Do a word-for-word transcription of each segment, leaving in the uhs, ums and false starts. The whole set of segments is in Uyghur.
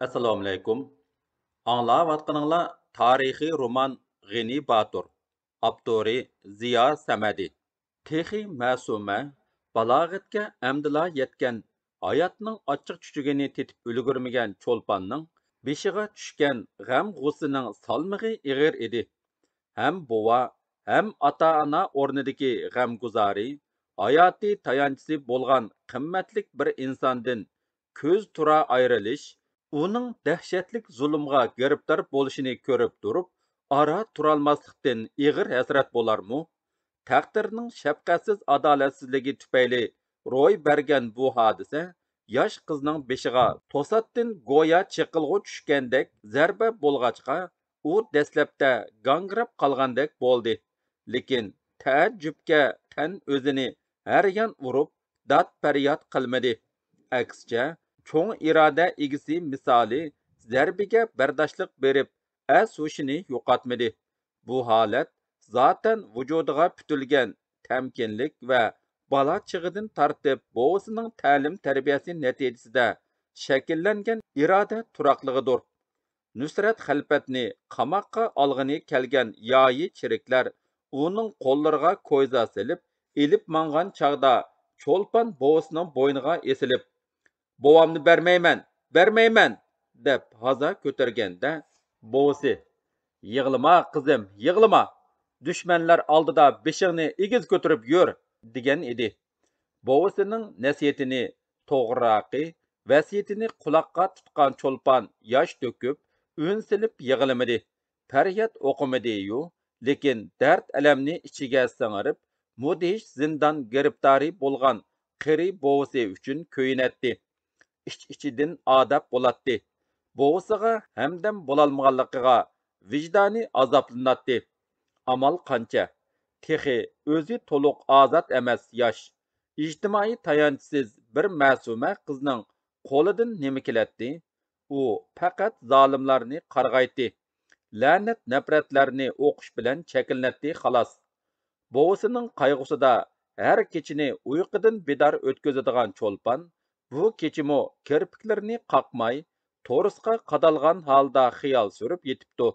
ئەسسالامۇئەلەيكۇم. ئاڭلاۋاتقىنىڭلار تارىخىي رومان غېنى باتۇر. ئاپتورى زىيا سەمەدى. تېخى مەسۇمە، بالاغەتكە ئەمدىلا يەتكەن، ھاياتنىڭ ئاچچىق چۈچۈكىنى تېتىپ ئۈلگۈرمىگەن چولپاننىڭ بېشىغا چۈشكەن غەم-غۇسسىنىڭ سالمىقى ئېغىر ئىدى. ھەم بوۋا، ھەم ئاتا-ئانا ئورنىدىكى غەمگۇزارى، ھاياتىي تايانچىسى بولغان قىممەتلىك بىر ئىنساندىن كۆز تۇرا ئايرىلىش، ئۇنىڭ دەھشەتلىك زۇلۇمغا گىرىپتار بولۇشىنى كۆرۈپ تۇرۇپ، ئارا تۇرالماسلىقتىن ئېغىر ھەسرەت بولارمۇ؟ تەقدىرنىڭ شەپقەتسىز ئادالەتسىزلىكى تۈپەيلى روي بەرگەن بۇ ھادىسە ياش قىزنىڭ بېشىغا توساتتىن گويا چېقىلغۇ چۈشكەندەك زەربە بولغاچقا، ئۇ دەسلەپتە گاڭگىراپ قالغاندەك بولدى. لېكىن تەئەججۈپكە تەن ئۆزىنى ھەر يان ئۇرۇپ، داد-پەرياد قىلمىدى. ئەكسىچە، چوڭ ئىرادە ئىگىسى مىسالى زەربىگە بەرداشلىق بېرىپ، ئەس-ھوشىنى يوقاتمىدى. بۇ ھالەت زاتەن ۋۇجۇدىغا پۈتۈلگەن تەمكىنلىك ۋە بالا چېغىدىن تارتىپ بوۋىسىنىڭ تەلىم-تەربىيەسى نەتىجىسىدە شەكىللەنگەن ئىرادە تۇراقلىقىدۇر. نۇسرەت خەلپەتنى قاماققا ئالغىلى كەلگەن يايى چېرىكلەر ئۇنىڭ قوللىرىغا كويزا سېلىپ، ئېلىپ ماڭغان چاغدا، چولپان بوۋىسىنىڭ بوينىغا ئېسىلىپ، «بوۋامنى بەرمەيمەن، بەرمەيمەن!» دەپ ھازا كۆتۈرگەندە، بوۋىسى، «يىغلىما، قىزىم، يىغلىما! دۈشمەنلەر ئالدىدا بېشىڭنى ئېگىز كۆتۈرۈپ يۈر!» دېگەن ئىدى. بوۋىسىنىڭ نەسىھىتىنى توغرىراقى، ۋەسىيىتىنى قۇلاققا تۇتقان چولپان ياش تۆكۈپ، ئۈن سېلىپ يىغلىمىدى، پەرياد ئوقۇمىدىيۇ، لېكىن دەرد-ئەلەمنى ئىچىگە سىڭىرىپ، مۇدھىش زىندان گىرىپتارى بولغان قېرى بوۋىسى ئۈچۈن كۆيۈنەتتى. ئىچ-ئىچىدىن ئاداپ بولاتتى. بوۋىسىغا ھەمدەم بولالمىغانلىقىغا ۋىجدانى ئازابلىناتتى. ئامال قانچە؟ تېخى ئۆزى تولۇق ئازاد ئەمەس ياش، ئىجتىمائىي تايانچسىز بىر مەسۇمە قىزنىڭ قولىدىن نېمە كېلەتتى؟ ئۇ پەقەت زالىملارنى قارغايتتى، لەنەت-نەپرەتلەرنى ئوقۇش بىلەن چەكلىنەتتى، خالاس. بوۋىسىنىڭ قايغۇسىدا ھەر كېچىنى ئۇيقۇدىن بىدار ئۆتكۈزىدىغان چولپان بۇ كېچىمۇ كىرپىكلىرىنى قاقماي، تورۇسقا قادالغان ھالدا خىيال سۈرۈپ يېتىپتۇ.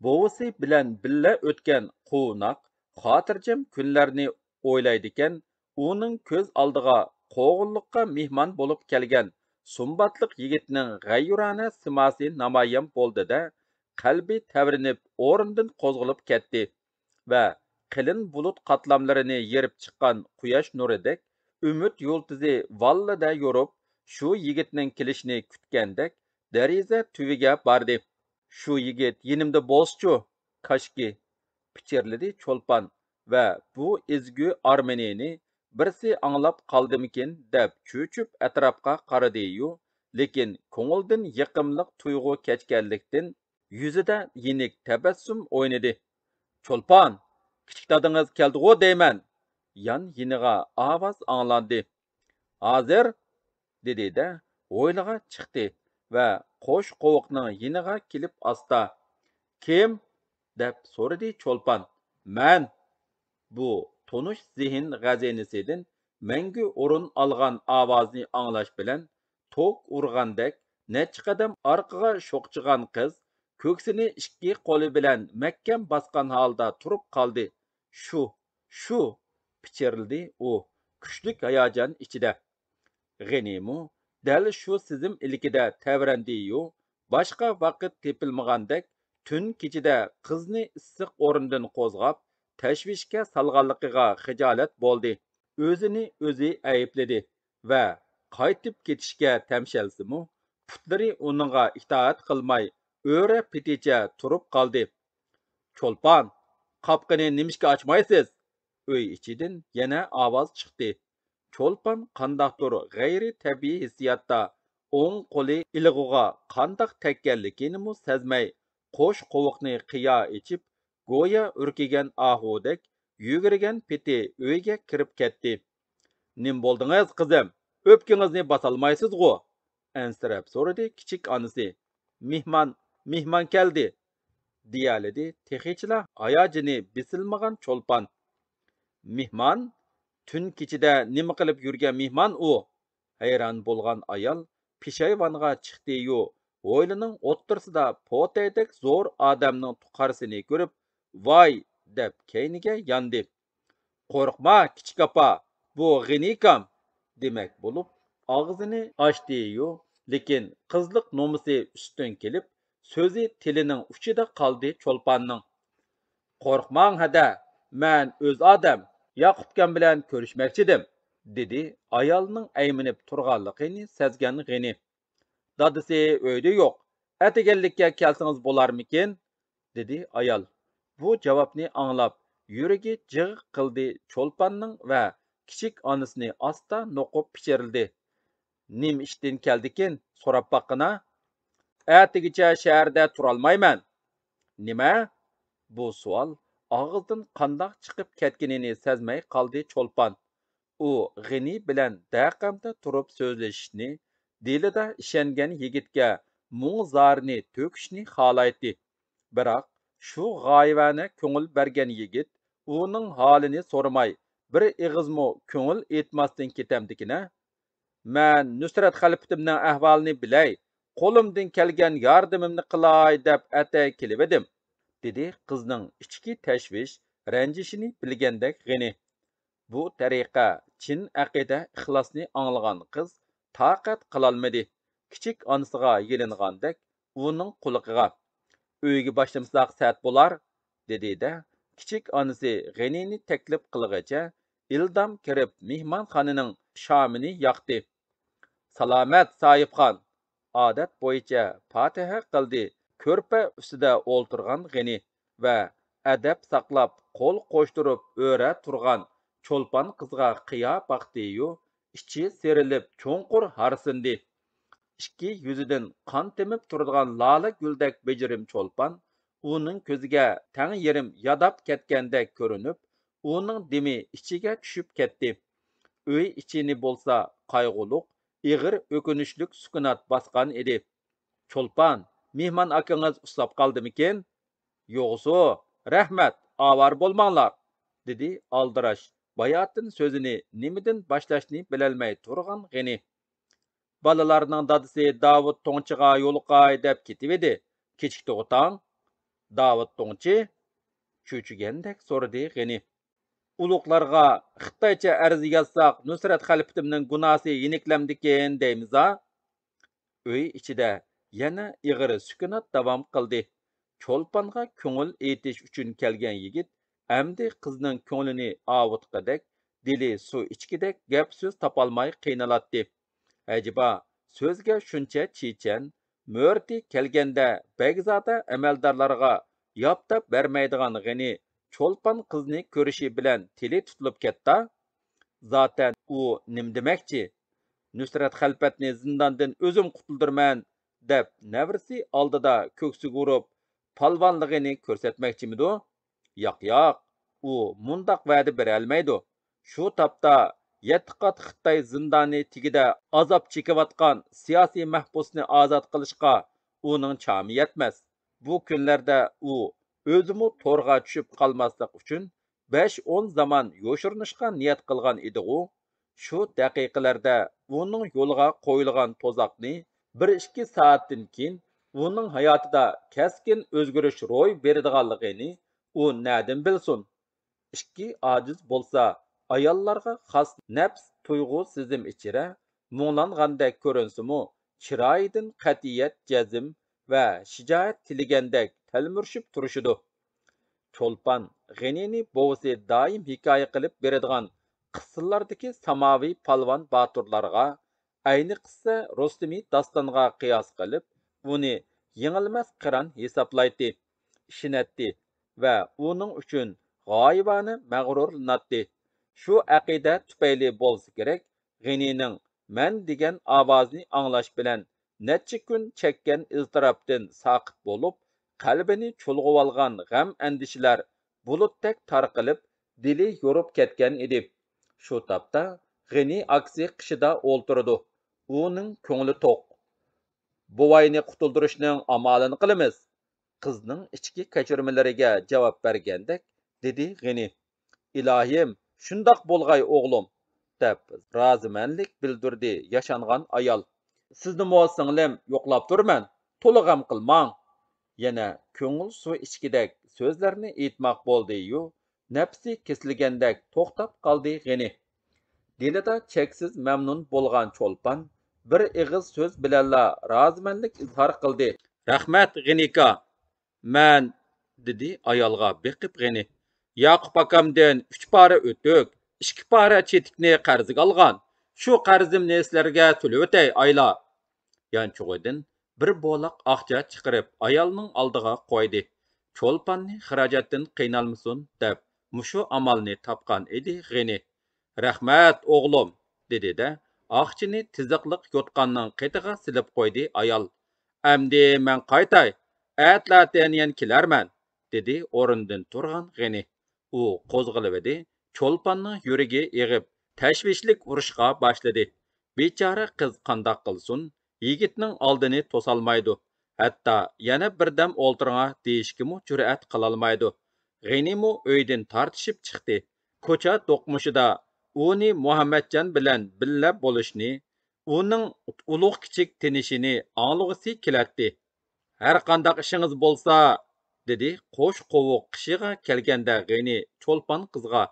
بوۋىسى بىلەن بىللە ئۆتكەن قۇۋناق، خاتىرجەم كۈنلەرنى ئويلايدىكەن، ئۇنىڭ كۆز ئالدىغا قوغۇنلۇققا مېھمان بولۇپ كەلگەن سۇمباتلىق يىگىتنىڭ غەيۇرانە سىماسى نامايان بولدى-دە، قەلبى تەۋرىنىپ، ئورنىدىن قوزغىلىپ كەتتى ۋە قېلىن بۇلۇت قاتلاملىرىنى يېرىپ چىققان قۇياش نۇرىدەك ئۈمىد يۇلتۇزى ۋاللىدە يورۇپ، شۇ يىگىتنىڭ كېلىشىنى كۈتكەندەك، دېرىزە تۈۋىگە باردى. «شۇ يىگىت يېنىمدا بولسىچۇ، كاشكى!» پىچىرلىدى چولپان ۋە بۇ ئەزگۈ ئارمىنىنى بىرسى ئاڭلاپ قالدىمىكىن دەپ چۆچۈپ ئەتراپقا قارىدىيۇ، لېكىن كۆڭلىدىن يېقىملىق تۇيغۇ كەچكەنلىكتىن، يۈزىدە يېنىك تەبەسسۇم ئوينىدى. «چولپان، كىچىك دادىڭىز كەلدىغۇ دەيمەن!» يان يېنىغا ئاۋاز ئاڭلاندى. «ھازىر!» دېدى-دە، ھويلىغا چىقتى ۋە قوش قوۋۇقنىڭ يېنىغا كېلىپ ئاستا، «كىم؟» دەپ سورىدى چولپان. «مەن!» بۇ تونۇش زېھىن غەزىنىسىدىن مەڭگۈ ئورۇن ئالغان ئاۋازنى ئاڭلاش بىلەن، توك ئۇرغاندەك نەچچە قەدەم ئارقىغا شوقچىغان قىز كۆكسىنى ئىككى قولى بىلەن مەھكەم باسقان ھالدا تۇرۇپ قالدى. «شۇ، شۇ!» پىچىرلىدى ئۇ كۈچلۈك ھاياجان ئىچىدە. غېنىمۇ دەل شۇ سېزىم ئىلكىدە تەۋرەندىيۇ، باشقا ۋاقىت تېپىلمىغاندەك تۈن كېچىدە قىزنى ئىسسىق ئورنىدىن قوزغاپ، تەشۋىشكە سالغانلىقىغا خىجالەت بولدى. ئۆزىنى ئۆزى ئەيىبلىدى ۋە قايتىپ كېتىشكە تەمشەلسىمۇ، پۇتلىرى ئۇنىڭغا ئىتائەت قىلماي، ئۆرە پېتىچە تۇرۇپ قالدى. «چولپان، قاپقىنى نېمىشقا ئاچمايسىز؟» ئۆي ئىچىدىن يەنە ئاۋاز چىقتى. چولپان قانداقتۇر غەيرىي تەبىئىي ھېسسىياتتا ئوڭ قولى ئىلىغۇغا قانداق تەگكەنلىكىنىمۇ سەزمەي، قوش قوۋۇقنى قىيا ئېچىپ، گويا ئۈركۈگەن ئاھۇدەك يۈگۈرگەن پېتى ئۆيگە كىرىپ كەتتى. «نېمە بولدىڭىز، قىزىم؟ ئۆپكىڭىزنى باسالمايسىزغۇ؟» ئەنسىرەپ سورىدى كىچىك ئانىسى. «مېھمان، مېھمان كەلدى!» دېيەلىدى تېخىچىلا ھاياجىنى بېسىلمىغان چولپان. «مېھمان؟ تۈن كېچىدە نېمە قىلىپ يۈرگەن مېھمان ئۇ؟» ھەيران بولغان ئايال پېشايۋانغا چىقتىيۇ، ھويلىنىڭ ئوتتۇرىسىدا پوتەيدەك زور ئادەمنىڭ تۇقارىسىنى كۆرۈپ، ۋاي! دەپ كەينىگە ياندى. قورقما، كىچىك ئاپا، بۇ غېنىكام! دېمەك بولۇپ، ئاغزىنى ئاچتى-يۇ، لېكىن قىزلىق نومۇسى ئۈستۈن كېلىپ، سۆزى تىلىنىڭ ئۇچىدا قالدى چولپاننىڭ. قورقماڭ ھەدە، مەن ئۆز ئادەم، ياقۇپكام بىلەن كۆرۈشمەكچىدىم، دېدى ئايالنىڭ ئەيمىنىپ تۇرغانلىقىنى سەزگەن غېنى. دادىسى ئۆيدە يوق، ئەتىگەنلىككە كەلسىڭىز بولارمىكىن؟ دېدى ئايال. بۇ جاۋابنى ئاڭلاپ، يۈرىكى جىغ قىلدى چولپاننىڭ ۋە كىچىك ئانىسىنى ئاستا نوقۇپ پىچىرلىدى. نېمە ئىشتىن كەلدىكىن، سوراپ باققىنا؟ ئەتىگىچە شەھەردە تۇرالمايمەن. نېمە؟ بۇ سوئال ئاغزىدىن قانداق چىقىپ كەتكىنىنى سەزمەي قالدى چولپان. ئۇ غېنى بىلەن دەقەمدە تۇرۇپ سۆزلىشىشنى، دىلىدا ئىشەنگەن يىگىتكە مۇڭ-زارىنى تۆكۈشنى خالايتتى. بىراق، شۇ غايىۋانە كۆڭۈل بەرگەن يىگىت ئۇنىڭ ھالىنى سورىماي، بىر ئېغىزمۇ كۆڭۈل ئېيتماستىن كېتەمدىكىنە؟ مەن نۇسرەت خەلپىتىمنىڭ ئەھۋالىنى بىلەي، قولۇمدىن كەلگەن ياردىمىمنى قىلاي دەپ ئەتە كېلىۋىدىم، دېدى قىزنىڭ ئىچكى تەشۋىش، رەنجىشىنى بىلگەندەك غېنى. بۇ تەرىقە، چىن ئەقىدە، ئىخلاسنى ئاڭلىغان قىز تاقەت قىلالمىدى. كىچىك ئانىسىغا يېلىنغاندەك ئۇنىڭ قۇلىقىغا، ئۆيگە باشلىمىساق سەت بولار، دېدى-دە، كىچىك ئانىسى غېنىنى تەكلىپ قىلغىچە ئىلدام كىرىپ مېھمانخانىنىڭ شامىنى ياقتى. سالامەت، ساھىبخان! ئادەت بويىچە پاتىھە قىلدى كۆرپە ئۈستىدە ئولتۇرغان غېنى ۋە ئەدەپ ساقلاپ قول قوشتۇرۇپ ئۆرە تۇرغان چولپان قىزغا قىيا باقتى-يۇ، ئىچى سىيرىلىپ چوڭقۇر ھارسىندى. ئىككى يۈزىدىن قان تېمىپ تۇرىدىغان لالە گۈلدەك بېجىرىم چولپان ئۇنىڭ كۆزىگە تەڭ يېرىم ياداپ كەتكەندەك كۆرۈنۈپ، ئۇنىڭ دېمى ئىچىگە چۈشۈپ كەتتى. ئۆي ئىچىنى بولسا قايغۇلۇق، ئېغىر ئۆكۈنۈشلۈك سۈكۈنات باسقان ئىدى. چولپان، مېھمان ئاكىڭىز ئۇسساپ قالدىمىكىن؟ يوغسۇ، رەھمەت، ئاۋارە بولماڭلار، دېدى ئالدىراش، باياتىن سۆزىنى نېمىدىن باشلاشنى بىلەلمەي تۇرغان غېنى. بالىلارنىڭ دادىسى داۋۇت توڭچىغا يولۇقاي دەپ كېتىۋىدى. كېچىكتىغۇ تاڭ؟ داۋۇت توڭچى؟ چۆچۈگەندەك سورىدى غېنى. ئۇلۇغلارغا خىتايچە ئەرز يازساق، نۇسرەت خەلپىتىمنىڭ گۇناھسى يېنىكلەمدىكىن دەيمىزا؟ ئۆي ئىچىدە يەنە ئېغىر سۈكۈنات داۋام قىلدى. چولپانغا كۆڭۈل ئېيتىش ئۈچۈن كەلگەن يىگىت ئەمدى قىزنىڭ كۆڭلىنى ئاۋۇتقۇدەك، دىلى سۇ ئىچكۈدەك گەپ-سۆز تاپالماي قىينىلاتتى. ئەجەبا، سۆزگە شۇنچە چېچەن، مۆرىتى كەلگەندە بەگزادە ئەمەلدارلارغا ياپتاپ بەرمەيدىغان غېنى چولپان قىزنى كۆرۈشى بىلەن تىلى تۇتۇلۇپ كەتتى. زاتەن ئۇ نېمە دېمەكچى؟ نۇسرەت خەلپەتنى زىنداندىن ئۆزۈم قۇتۇلدۇرىمەن، دەپ نەۋرىسى ئالدىدا كۆكسىگە ئۇرۇپ، پالۋانلىقىنى كۆرسەتمەكچىمىدۇ؟ ياق، ياق، ئۇ مۇنداق ۋەدە بېرەلمەيدۇ. شۇ تاپتا يەتتە قات خىتاي زىندانى تېگىدە ئازاب چېكىۋاتقان سىياسىي مەھبۇسنى ئازاد قىلىشقا ئۇنىڭ چامى يەتمەس. بۇ كۈنلەردە ئۇ ئۆزىمۇ تورغا چۈشۈپ قالماسلىق ئۈچۈن بەش-ئون زامان يوشۇرۇنۇشقا نىيەت قىلغان ئىدىغۇ. شۇ دەقىقىلەردە ئۇنىڭ يولىغا قويۇلغان تۇزاقنى بىر-ئىككى سائەتتىن كېيىن ئۇنىڭ ھاياتىدا كەسكىن ئۆزگىرىش روي بېرىدىغانلىقىنى ئۇ نەدىن بىلسۇن؟ ئىككى ئاجىز بولسا، ئاياللارغا خاس نەپس تۇيغۇ سېزىم ئىچرە مۇڭلانغاندەك كۆرۈنسىمۇ، چىرايىدىن قەتئىيەت، جەزم ۋە شىجائەت تىلىگەندەك تەلمۈرۈشۈپ تۇرۇشىدۇ. چولپان غېنىنى بوۋىسى دائىم ھېكايە قىلىپ بېرىدىغان قىسسىلاردىكى ساماۋى پالۋان باتۇرلارغا، ئەينى قىسسە رۇستۇمى داستانغا قىياس قىلىپ، ئۇنى يېڭىلمەس قىران ھېسابلايتتى، ئىشىنەتتى ۋە ئۇنىڭ ئۈچۈن غايىۋانە مەغرۇرلىناتتى. شۇ ئەقىدە تۈپەيلى بولسا كېرەك، غېنىنىڭ مەن دېگەن ئاۋازىنى ئاڭلاش بىلەن نەچچە كۈن چەككەن ئىزتىراپتىن ساقىت بولۇپ، قەلبىنى چۇلغىۋالغان غەم-ئەندىشىلەر بۇلۇتتەك تارقىلىپ، دىلى يورۇپ كەتكەن ئىدى. شۇ تاپتا غېنى ئاكىسى قېشىدا ئولتۇرىدۇ. ئۇنىڭ كۆڭلى توق. بوۋاينى قۇتۇلدۇرۇشنىڭ ئامالىنى قىلىمىز. قىزنىڭ ئىچكى كەچۈرمىلىرىگە جاۋاب بەرگەندەك دېدى غېنى. ئىلاھىم، شۇنداق بولغاي ئوغلۇم، دەپ رازىمەنلىك بىلدۈردى ياشانغان ئايال. سىزنىمۇ سىڭلىم يوقلاپ تۇرىمەن. تولا غەم قىلماڭ. يەنە كۆڭۈل سۇ ئىچكۈدەك سۆزلەرنى ئېيتماق بولدى-يۇ، نەپسى كېسىلگەندەك توختاپ قالدى غېنى. دىلىدا چەكسىز مەمنۇن بولغان چولپان بىر ئېغىز سۆز بىلەنلا رازىمەنلىك ئىزھار قىلدى. رەھمەت، غېنىكا. مەن، دېدى ئايالغا بېقىپ غېنى. ياقۇپ ئاكامدىن ئۈچ پارە ئۆتۈك، ئىككى پارە چېتىكنى قەرزگە ئالغان. شۇ قەرزىمنى سىلەرگە تۆلىۋېتەي، ئايلا. يانچۇقىدىن بىر بولاق ئاقچا چىقىرىپ، ئايالنىڭ ئالدىغا قويدى. چولپاننى خىراجەتتىن قىينالمىسۇن دەپ، مۇشۇ ئامالنى تاپقان ئىدى غېنى. رەھمەت، ئوغلۇم، دېدى-دە، ئاقچىنى تىزىقلىق يوتقاننىڭ قېتىغا سېلىپ قويدى ئايال. ئەمدى مەن قايتاي، ئەتىلەتەن يەنە كېلەرمەن، دېدى ئورنىدىن تۇرغان غېنى. ئۇ قوزغىلىۋىدى، چولپاننىڭ يۈرىكى ئېغىپ، تەشۋىشلىك ئۇرۇشقا باشلىدى. بىچارە قىز قانداق قىلسۇن، يىگىتنىڭ ئالدىنى توسالمايدۇ. ھەتتا يەنە بىردەم ئولتۇرۇڭا دېيىشكىمۇ جۈرئەت قىلالمايدۇ. غېنىمۇ ئۆيدىن تارتىشىپ چىقتى. كوچا دوقمۇشىدا ئۇنى مۇھەممەتجان بىلەن بىللە بولۇشنى، ئۇنىڭ ئۇلۇغ كىچىك تىنىشىنى ئاڭلىغۇسى كېلەتتى. ھەرقانداق ئىشىڭىز بولسا، دېدى قوش قوۋۇق قېشىغا كەلگەندە غېنى چولپان قىزغا.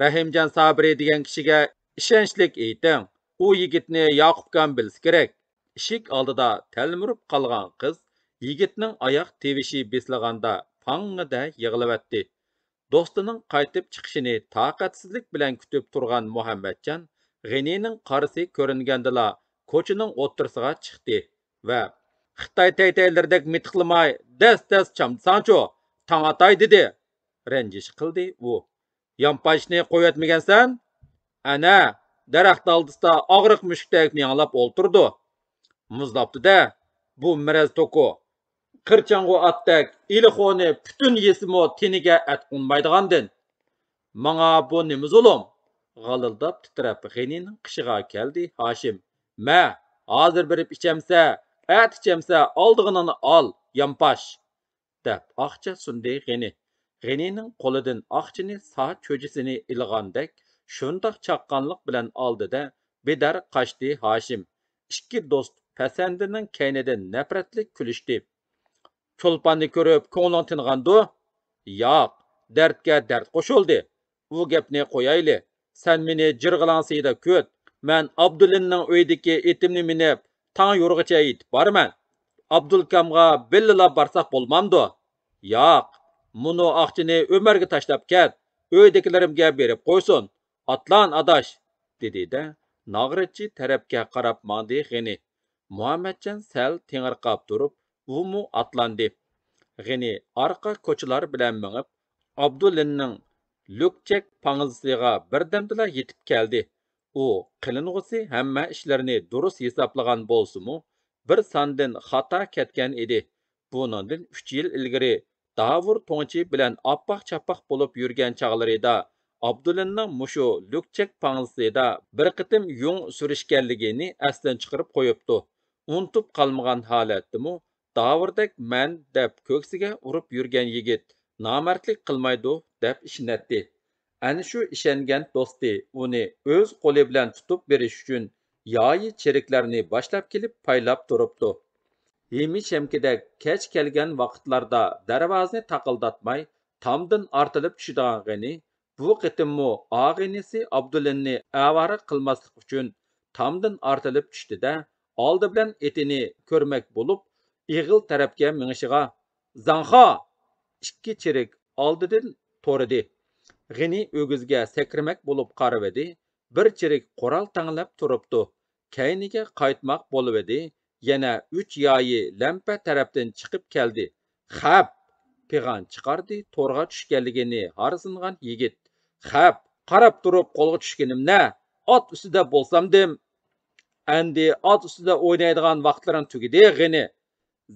رەھىمجان سابىرى دېگەن كىشىگە ئىشەنچلىك ئېيتىڭ، ئۇ يىگىتنى ياقۇپكام بىلسە كېرەك. ئىشىك ئالدىدا تەلمۈرۈپ قالغان قىز يىگىتنىڭ ئاياق تىۋىشى بېسىلغاندا پاڭڭىدە يىغلىۋەتتى. دوستىنىڭ قايتىپ چىقىشىنى تاقەتسىزلىك بىلەن كۈتۈپ تۇرغان مۇھەممەتجان غېنىنىڭ قارىسى كۆرۈنگەندىلا كوچىنىڭ ئوتتۇرىسىغا چىقتى ۋە، خىتاي تەيتەيلىرىدەك مىتىقلىماي، دەس-دەس چامدىساڭچۇ، تاڭ ئاتاي، دېدى. رەنجىش قىلدى ئۇ. يانپاشنى قويۇۋەتمىگەنسەن؟ ئەنە، دەرەخ دالدىسىدا ئاغرىق مۈشۈكتەك مىياڭلاپ ئولتۇرىدۇ. مۇزلاپتۇ-دە، بۇ مىرەز توكۇ. قىرچاڭغۇ ئاتتەك ئېلىخونى پۈتۈن يېسىمۇ تېنىگە ئەت قونمايدىغاندىن. ماڭا بۇ نېمە زۇلۇم؟ غالىلداپ تىترەپ غېنىنىڭ قېشىغا كەلدى ھاشىم. مە، ھازىر بېرىپ ئىچەمسە، ئەتە ئىچەمسە، ئالىدىغىنىڭنى ئال، يانپاش! دەپ ئاقچا سۇندى غېنى. غېنىنىڭ قولىدىن ئاقچىنى سا چۆجىسىنى ئىلىغاندەك شۇنداق چاققانلىق بىلەن ئالدى-دە، بىدار قاچتى ھاشىم. ئىككى دوست پەسەندىنىڭ كەينىدىن نەپرەتلىك كۈلۈشتى. چولپاننى كۆرۈپ كۆڭلۈڭ تىنغاندۇ؟ ياق، دەردكە دەرد قوشۇلدى. ئۇ گەپنى قويايلى. سەن مېنى جىرغىلاڭسىيدا كۈت. مەن ئابدۇلىنىڭ ئۆيىدىكى ئېتىمنى مىنىپ، تاڭ يورۇغىچە يېتىپ بارىمەن. ئابدۇلكامغا بىللىلا بارساق بولمامدۇ؟ ياق، مۇنۇ ئاقچىنى ئۆمەرگە تاشلاپ كەت، ئۆيدىكىلىرىمگە بېرىپ قويسۇن. ئاتلان، ئاداش! دېدى-دە، ناغرىچى تەرەپكە قاراپ ماڭدى غېنى. مۇھەممەتجان سەل تېڭىرقاپ تۇرۇپ، ئۇمۇ ئاتلاندى. غېنى ئارقا كوچىلار بىلەن مېڭىپ، ئابدۇلىنىڭ لۈكچەك پاڭزىسىغا بىردەمدىلا يېتىپ كەلدى. ئۇ قىلىنغۇسى ھەممە ئىشلىرىنى دۇرۇس ھېسابلىغان بولسىمۇ، بىر ساندىن خاتا كەتكەن ئىدى. بۇنىڭدىن ئۈچ يىل ئىلگىرى داۋۇر توڭچى بىلەن ئاپپاق-چاپپاق بولۇپ يۈرگەن چاغلىرىدا ئابدۇلىنىڭ مۇشۇ لۈكچەك پاڭزىسىدا بىر قېتىم يۇڭ سۈرۈشكەنلىكىنى ئەستىن چىقىرىپ قويۇپتۇ. ئۇنتۇپ قالمىغان ھالەتتىمۇ داۋۇردەك مەن دەپ كۆكسىگە ئۇرۇپ يۈرگەن يىگىت نامەردلىك قىلمايدۇ دەپ ئىشىنەتتى. ئەنە شۇ ئىشەنگەن دوستى ئۇنى ئۆز قولى بىلەن تۇتۇپ بېرىش ئۈچۈن يايى چېرىكلەرنى باشلاپ كېلىپ پايلاپ تۇرۇپتۇ. ھىمى شەمكىدەك كەچ كەلگەن ۋاقىتلاردا دەرۋازىنى تاقىلداتماي تامدىن ئارتىلىپ چۈشىدىغان غېنى بۇ قېتىممۇ ئاغىنىسى ئابدۇلىننى ئاۋارە قىلماسلىق ئۈچۈن تامدىن ئارتىلىپ چۈشتى-دە، ئالدى بىلەن ئېتىنى كۆرمەك بولۇپ، ئېغىل تەرەپكە مېڭىشىغا، زاڭخا! ئىككى چېرىك ئالدىدىن تورىدى. غېنى ئۆگزىگە سەكرىمەك بولۇپ قارىۋىدى، بىر چېرىك قورال تەڭلەپ تۇرۇپتۇ. كەينىگە قايتماق بولۇۋىدى، يەنە ئۈچ يايى لەمپە تەرەپتىن چىقىپ كەلدى. خەپ! پىغان چىقاردى تورغا چۈشكەنلىكىنى ھارسىنغان يىگىت. خەپ! قاراپ تۇرۇپ قولغا چۈشكىنىم نە؟ ئات ئۈستىدە بولسامدىم! ئەمدى ئات ئۈستىدە ئوينايدىغان ۋاقىتلىرىڭ تۈگىدى، غېنى!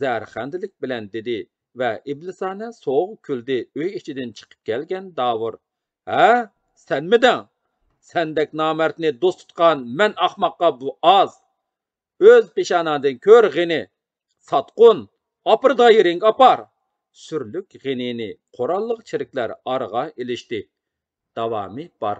زەھەرخەندىلىك بىلەن دېدى ۋە ئىبلىسانە سوغۇق كۈلدى ئۆي ئىچىدىن چىقىپ كەلگەن داۋۇر. ھە؟ سەنمىدىڭ؟ سەندەك نامەردنى دوست تۇتقان مەن ئاخماققا بۇ ئاز. ئۆز پېشانەڭدىن كۆر، غېنى! ساتقۇن! ئاپىرىدىغان يېرىڭگە ئاپار! سۈرلۈك غېنىنى قوراللىق چېرىكلەر ئارىغا ئېلىشتى. داۋامى بار.